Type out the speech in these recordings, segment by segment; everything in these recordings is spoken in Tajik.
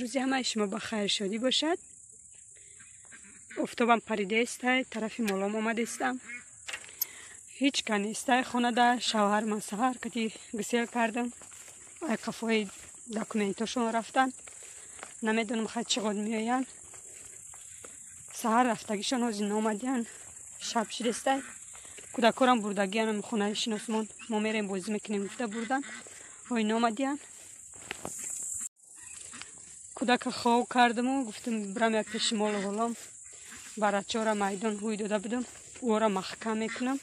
Рӯзи ҳамаи шумо ба хайр шодӣ бошад. Офтобам паридаестай, тарафи молом омадаистам. Ҳеҷ ка нестай хонада, шавҳар ман саҳар кати гусел кардам. Ай қафои документошон рафтан. Намедонам хай чӣ қод меоянд. Саҳар рафтагишон ҳозир наомадиянд. Шаб шидестай. Кӯдакорам бурдагиянам хонаи шиносмон. Мо мерем бозӣ мекунем гуфта бурдан. Ҳой наомадиянд. Кӯдака хов кардаму гуфтам бирам як пеши молу ғулом. Барачора майдон ҳуй дода будам. Ӯро маҳкам мекунам.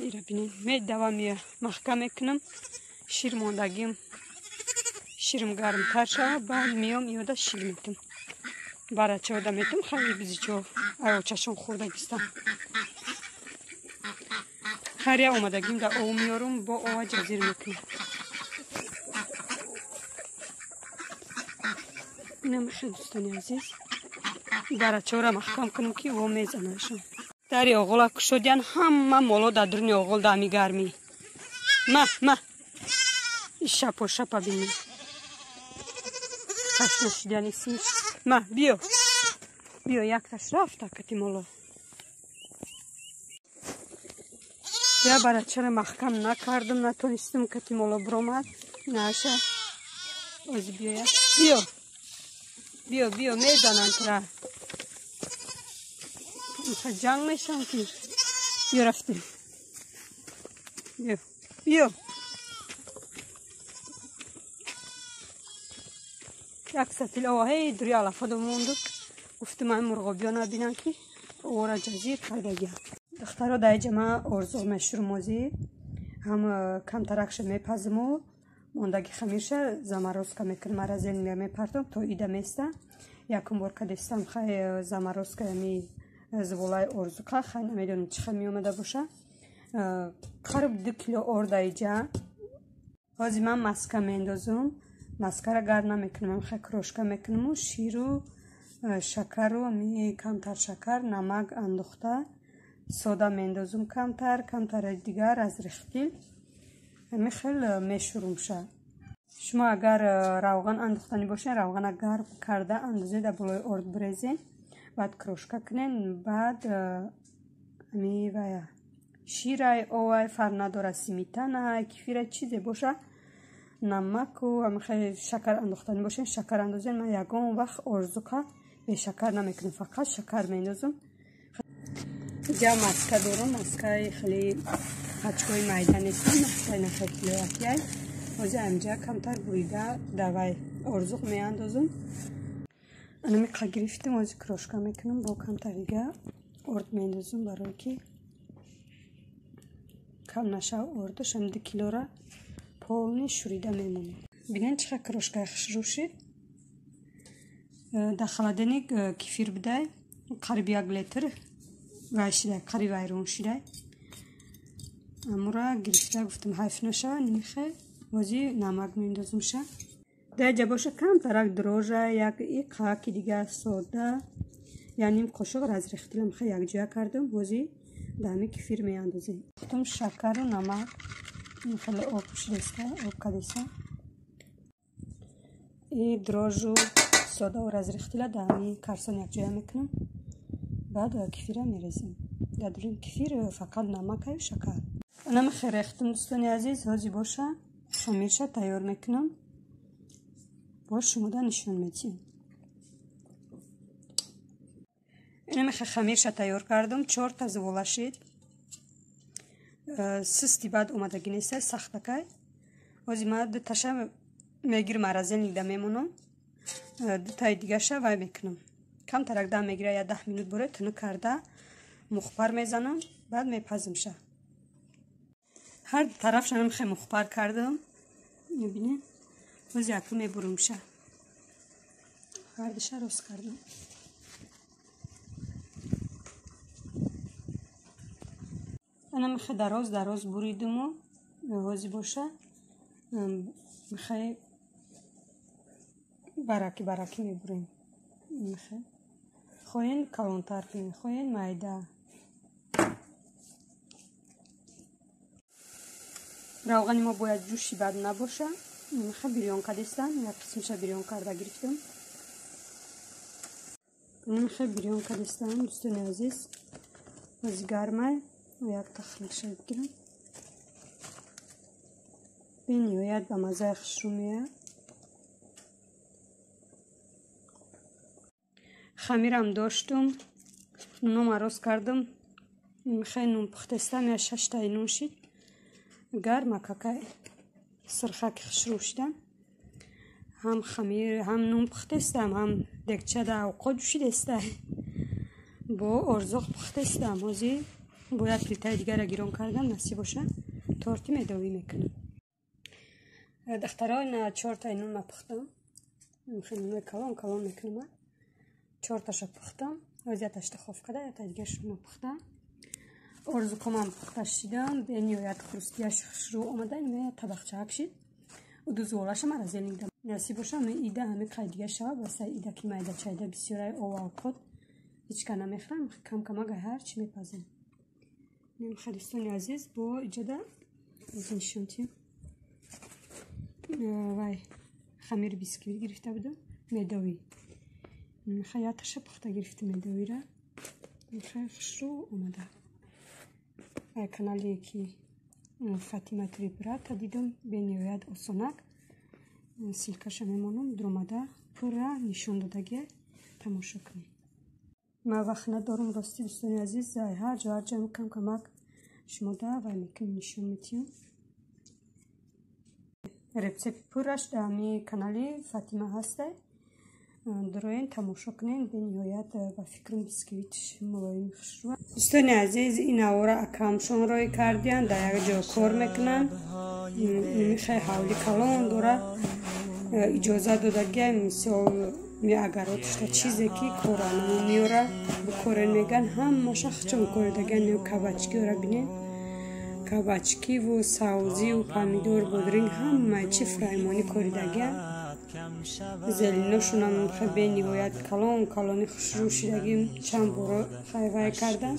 Ира бинед, медавам я маҳкам мекунам. Шир мондагим. Ширм гармтар шава, баъд меом иёда шир метам. Барачода метам, хайри бизичо аёчашон хӯрдагистам. Харя омадагим да ов меёрум, бо ова ҷазир мекунам. Инам хел дӯстони азиз. Барачора маҳкам кунам ки во мезанашон. Дари оғола кушодиян, ҳама моло дар дуруни оғол дами гармӣ. Ма, ма. Шапо шапа бинем. Ташна шидани сиш. Ма, биё. Биё, якташ рафта кати моло. Я барачара маҳкам накардам, натонистам кати моло биромад. Наша. Ози биёя. Биё. Биё, биё, мезананд тура. Ҷанг мешавам ки. Биё рафтем. Биё, биё. Як сатил ова ҳей дури алафадо монду. Гуфтам ай мурғобиё набинанд ки овора ҷазир кардагиям. Духтаро дар иҷа ман орзуқ мешурмозӣ, ҳам камтаракша мепазиму мондаги хамирша заморозка мекунам, морозильник мепартом то ида места. Якум бор кадестам хай заморозка ями зволаи орзуқа, хай намедонам чӣ хел меомада боша. Қариб 2 кило орда иҷа. Ҳозир ман маска меандозум. Маскара гарм намекунам, хай крошка мекунаму ширу шакару ами камтар шакар, намак андохта сода меандозум камтар, камтар дигар аз рехтил. Ами хел мешурумша. Шумо агар равған андохтанӣ бошед, равғана гарм карда андозед, дар болои орд бирезед, баъд крошка кунед, баъд ами вая ширай, овай, фарқ надорад, сметана, кефира, чизе боша, намаку ами хел шакар андохтанӣ бошед, шакар андозед. Ман ягон вақт орзуқа бешакар намекунам, фақат шакар меандозам. Ҷа маска дорам, маскаи хеле пачкои майда нестам, маскаи нахел килоякияй. Ҳозир амҷа камтар бурида давай орзуқ меандозам. Анами қа гирифтам, ҳозир крошка мекунам, бо камтар дига орд меандозам, барое ки кам нашав ордаш. Ам 2 килора полни шурида мемонем. Бинед чӣ қадр крошкаи хушрӯ шид. Дар холодильник кефир бидай, қариб 1 литр вай шидай, қариб вайрон шидай. Амура гирифта гуфтам ҳайф нашава, нимихе ҳозир намак меандозумша. Дар ҷа боша камтарак дрожжа, як иқаки дига сода, я ним қошуқ разрехтилам хе якҷоя кардам. Ҳозир дар ҳами кефир меандозем. Гуфтам шакару намак, ин хеле об шидеста, об кадеста. И дрожжу содаву разрехтила дар ҳами карсон якҷоя мекунам. Баъд кефира мерезем. Дар дуруни кефир фақат намакаю шакар. Анам хе рехтам дӯстони азиз, ҳозир боша хамирша тайёр мекунам. Боз шумода нишон медиҳем. Инам хе хамирша тайёр кардам, 4 та звола шид. Систи баъд омадагӣ нестай, сахтакай. Ҳозир ман 2 таша мегирам, морозильник да мемонам. 2 таи дигаша вай мекунам. Камтарак дам мегира, я 10 минут боре тунук карда мухпар мезанам, баъд мепазимша. Ҳар тарафшанам хе мухпар кардам. Мебинед? Ҳозир яку мебурумша. Ҳардуша рост кардам. Анам хе дароз дароз буридуму ҳозир боша мехе бараки бараки мебурем. Мехе хоҳен калонтар кунед, хоҳен майда. Равғани мо бояд ҷӯши бад набоша. Миха бирён кардистам, як қисмша бирён карда гирифтам. Миха бирён кардистам, дӯстони азиз. Бози гармай, як тахлиша бигирам. Бениҳоят ба маззаи хушрӯ меояд. Хамирам доштум, нунома рост кардам. Михай нун пухтестам, я шаштаи нун шид. Гарма какай сирхаки хушрӯ шидам. Ҳам хамир, ҳам нун пухтестам, ҳам дегчада овқот ҷӯшидестай. Бо орзуқ пухтестам. Ҳозир бо як плитаи дигара гирон кардам, насиб боша торти медовӣ мекунам. Духтаро, ина чортаи нун ма пухтам. Михай нунои калон калон мекунам. Чорташа пухтам. Ҳозир яташта хоф када, ята дигаршуно пухтам. Орзуқомам пухта шидам, бениҳоят хрустияш хушрӯ омада, ина табақчаак шид. Удузволаша мара зелингда. Насиб боша ҳами ида ҳами қай дига шава, басай ида ки майда чайда бисёрай ов авқот ҳеч ка намехӯрам, кам камага ҳар чӣ мепазем. Нимха дӯстони азиз, бо иҷода нишон тием. Вай хамири бисквит гирифта будам, медовӣ. Миха яташа пухта гирифта медовира. Миха хушрӯ омада. Ай канале ки Фатима Трибрата дидам, бениҳоят осонак. Ссылка ша мемонам, дуромада пурра нишон додагия, тамошо кунед. Ман вақт надорам, рости дӯстони азиз, ҳар ҷо ҳар ҷо кам камак шумода вай мекунем, нишон метиҳам. Рецепти пурраш дар ҳами канали Фатима ҳастай. Дуроен тамошо кунед, бениҳоят ба фикрам бисквитш мулоим хушрӯ. Дӯстони азиз, ин авора акамшон рӯй кардиянд, дар як ҷо кор мекунанд. Михай ҳавли калон дора, иҷоза додагия, мисол меагаротишта чизе ки коранамо меёра букорен меган, ҳамаша хчон коридагия. Кабачкиора бинед, кабачкиву савзиву помидор, бодринг, ҳамаи чи фраймонӣ коридагия. Зелиношунам бениҳоят калон калони хушрӯ шидагӣ, чанд боро хайвай карда.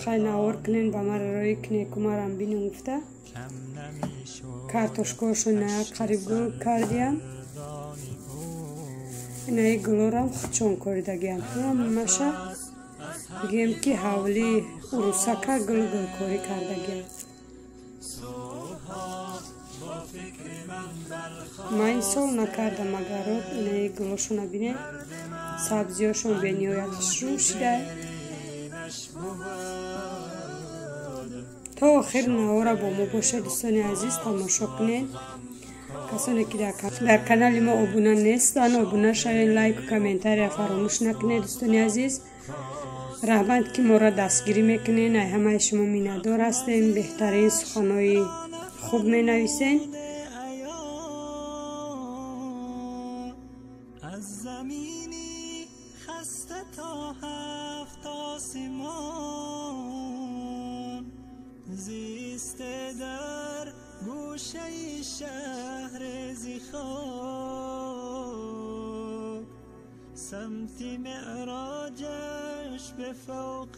Хай навор кунен, ба мара рӯй кунед, кумарам бинем гуфта. Картошкаошон қариб гул кардиям. Инаи гулорам хучон коридагиям. Ҳамаша бигӯем ки ҳавлии урусака гул гулкорӣ кардагиям. Ман ин сол накардам агарот, инаи гулошона бинед, сабзиёшон бениҳоят хушрӯ шида. То охир навора бо мо бошед, дӯстони азиз, тамошо кунед. Касоне ки дар канали мо обуна нестанд, обуна шавед, лайку комментария фаромӯш накунед, дӯстони азиз. Раҳмат ки моро дастгирӣ мекунед, ай ҳамаи шумо миннатдор ҳастем, беҳтарин суханҳои хуб менависед. سمت معراجش به فوق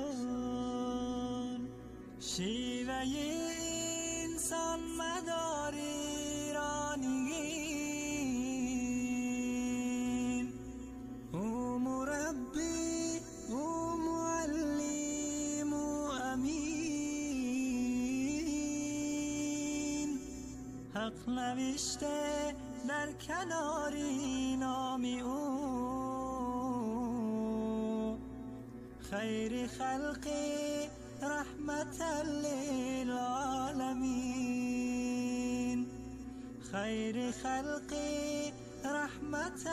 کهکشان، شیوه انسان مدار ایرانیین، او مربی او معلم او امین، حق نوشته در کناری نامی او، خیر خلقی رحمة للعالمین، خیر خلقی رحمة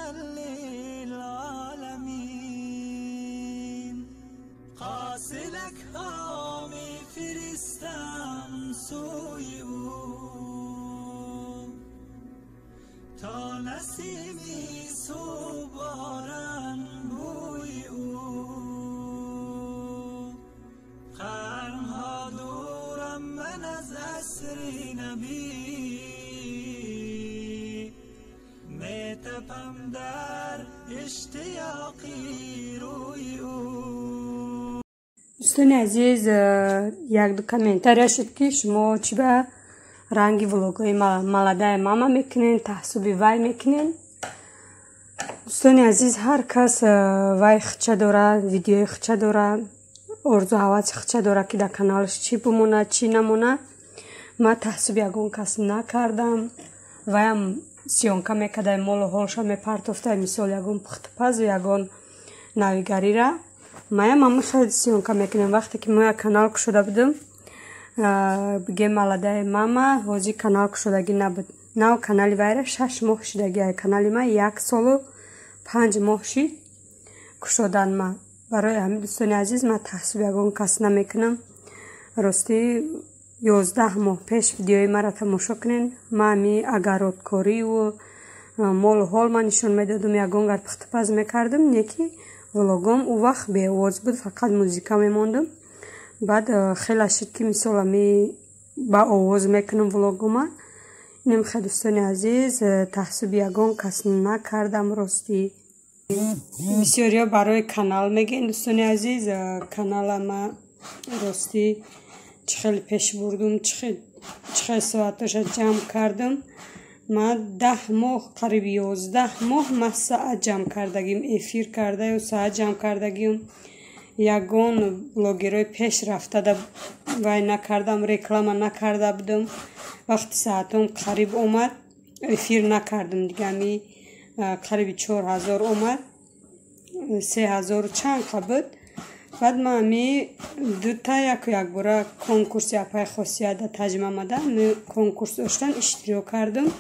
للعالمین. قاصدک ها می فرستم سوی او، تا نسیمی صبحانم بوی او، قرنها دورم من از عصر نبی، میتپم در اشتیاقی روی او. دوستان عزیز، یک دو комментария шуд ки шумо чӣ ба Ранги влогои молодая мама мекунен, таҳсуби вай мекунен. Дӯстони азиз, ҳар кас вай хича дора, видеои хича дора, орзу ҳаваси хича дора, ки дар каналаш чӣ бимонад, чӣ намонад. Ман таҳсуби ягон кас накардам. Ваям съёмка мекардай, молу ҳолша мепартофтай, мисол, ягон пухтупазу, ягон навигарира. Маям ҳамин хел съёмка мекунем. Вақте ки мо як канал кушода будем, бигем, молодая мама ҳозир канал кушодагӣ набуд. Нав канали вайра 6 моҳ шидагӣ, канали ма 1 солу 5 моҳ шид кушодан ма. Барои ҳамин, дӯстони азиз, ман таҳсуби ягон кас намекунам. Ростӣ, 11 моҳ пеш видеои маро тамошо кунен. Ма ами огородкориву молу ҳол ма нишон медодум, ягон гар пухтупаз мекардам, не ки влогом ӯ вақт беовоз буд, фақат музика мемондум. Баъд хеле шид, ки мисол, ами ба овоз мекунам влогома. Инем хе, дӯстони азиз, таҳсуби ягон кас накардам. Ростӣ, бисёриҳо барои канал мегӯен. Дӯстони азиз, канала ма, ростӣ, чӣ хеле пеш бурдум, чӣ хел соатоша ҷамъ кардам. Ма 10 моҳ, қариби 11 моҳ ма саат ҷамъ кардагим, эфир кардаю саат ҷамъ кардагим. Ягон блогерҳои пеш рафтада вай накардам, реклама накарда будам. Вақти саатом қариб омад, эфир накардам дига. Ами қариби 4000 омад, 3000 чанд қа буд. Баъд ма ами дута яку якбора конкурси апай Хосият да таҷмамада конкурс доштан, иштирок кардам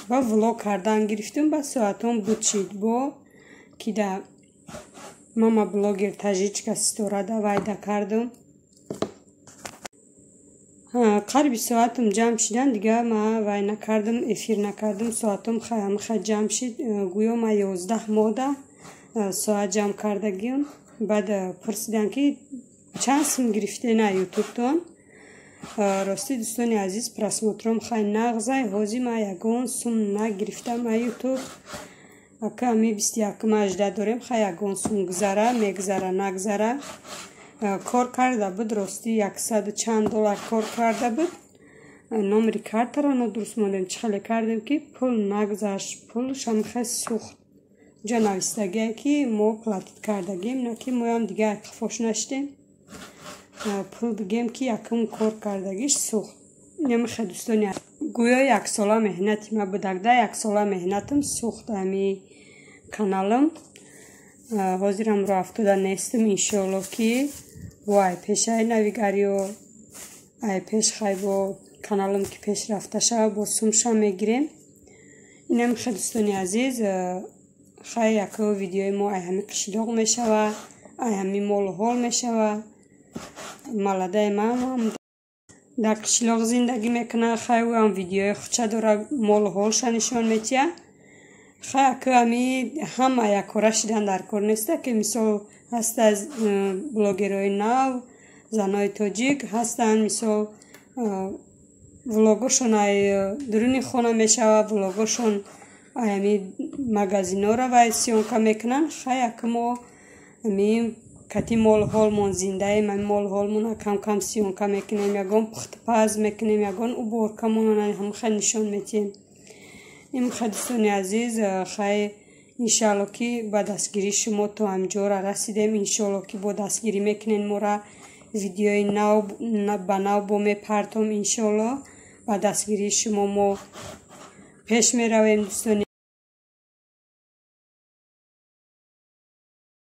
ва влог кардан гирифтам. Баъд соатом буд шид, бо ки да мама блогер таҷичка Ситорада вайда кардам, қариби соатам ҷамъ шидан. Дига ма вай накардам, эфир накардам. Соатом ҳамиха ҷамъ шид. Гӯё ма 11 моҳда соат ҷамъ кардагиам. Баъд пурсидам, ки чанд сум гирифтена ютубтон. Ростӣ, дӯстони азиз, просмотром хай нағзай. Ҳозир ма ягон сум нагирифтам а ютуб. Ака ами 21-ма ажда дорем, хай ягон сум гузара мегузара, нагузара. Кор карда буд, ростӣ, яксаду чанд доллар кор карда буд. Номери картаро нодуруст мондем, чӣ хеле кардем, ки пул нагузашт. Пулшам хе сӯхт. Ҷа навистагие, ки мо платить кардагим, на ки моям дига қафош нашидем. Пул бигем, ки якум кор кардагиш сӯхт. Немихе, дӯстони, гӯё яксола меҳнати ма будагда, яксола меҳнатам сӯхт ами каналам. Ҳозирам ро афтода нестам, иншоалло, ки бо ай пешаи навигариё, ай пеш хай бо каналам ки пеш рафта шава, бо сумша мегирем. Инамихе, дӯстони азиз, хай яко видеои мо ай ҳами қишлоқ мешава, ай ҳами молу ҳол мешава. Молодая мамам дар қишлоқ зиндагӣ мекунад. Хай, ӯам видеои хуча дора, молу ҳолша нишон метиҳад. Хай, ака, ами ҳама якора шидан дар кор неста, ки мисол, ҳаста блогерҳои нав, занои тоҷик ҳастанд, мисол, влогошон ай дуруни хона мешава, влогошон ай ами магазинҳоро вай съёмка мекунанд. Хай, ака, мо ами кати молу ҳолмон зиндаем, ами молу ҳолмона кам кам съёмка мекунем, ягон пухтупаз мекунем, ягон уборкамонона ҳамихел нишон метиҳем. Имхе, дӯстони азиз, хай, иншаалло, ки ба дастгирии шумо то ҳамҷора расидем. Иншоалло, ки бо дастгирӣ мекунен мора, видеои нав ба нав бо мепартом. Иншоалло, ба дастгирии шумо мо пеш меравем, дӯстони.